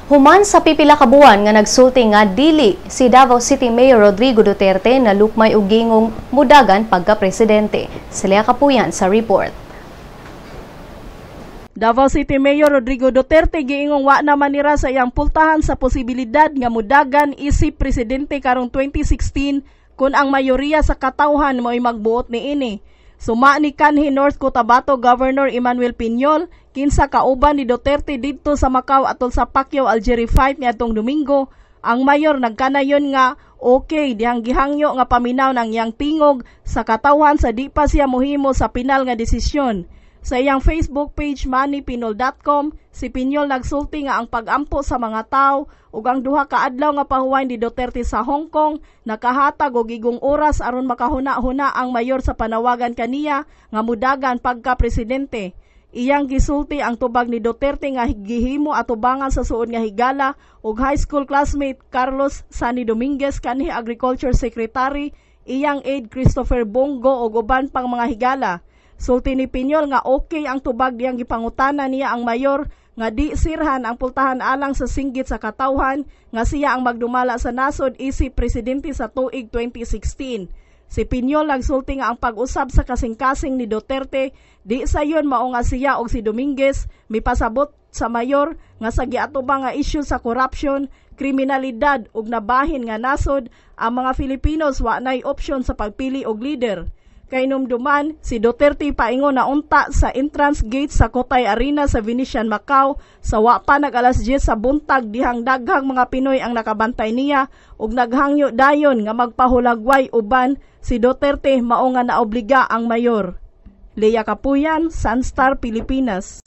Human sa pipila ka buwan nga nagsulti nga dili si Davao City Mayor Rodrigo Duterte na lukmay og gingong mudagan pagka-presidente. Sila Kapuyan sa report. Davao City Mayor Rodrigo Duterte giingong wa na manira sa iyang pultahan sa posibilidad nga mudagan isip presidente karong 2016 kung ang mayoriya sa katawhan mo'y magbuot niini. Suma ni kanhi North Cotabato Governor Emmanuel Piñol, kinsa kauban ni Duterte didto sa Macau atol sa Pacquiao Algieri fight niadtong Domingo, ang mayor nagkanayon nga okay dihang gihangyo nga paminaw ng iyang tingog sa katawhan sa di pa siya mohimo sa pinal nga desisyon. Sa iyang Facebook page mannypinol.com, si Piñol nagsulti nga ang pagampo sa mga tao ug ang duha ka adlaw nga pahuway ni Duterte sa Hong Kong nakahatag og igong oras aron makahuna-huna ang mayor sa panawagan kaniya nga mudagan pagka presidente. Iyang gisulti ang tubag ni Duterte nga gihimo atubangan sa suod nga higala ug high school classmate Carlos Sonny Dominguez, kanhi Agriculture Secretary, iyang aide Christopher Bong Go ug uban pang mga higala. Sulti ni Piñol nga okay ang tubag diyang gipangutana niya ang mayor nga di sirhan ang pultahan alang sa singgit sa katawhan nga siya ang magdumala sa nasod isip presidente sa tuig 2016. Si Piñol nagsulti nga ang pag-usab sa kasing-kasing ni Duterte di sayon mao nga siya og si Dominguez mipasabot sa mayor nga sa giatubang nga isyu sa corruption, kriminalidad ug nabahin nga nasod ang mga Filipinos wa nay opsyon sa pagpili og leader. Kahinumduman, si Duterte paingon na unta sa entrance gate sa Cotai Arena sa Venetian, Macau sa wa pa nag alas 10 sa buntag dihang daghang mga Pinoy ang nakabantay niya ug naghangyo dayon nga magpahulagway uban si Duterte, mao nga naobliga ang mayor. Leia Kapuyan, Sunstar Pilipinas.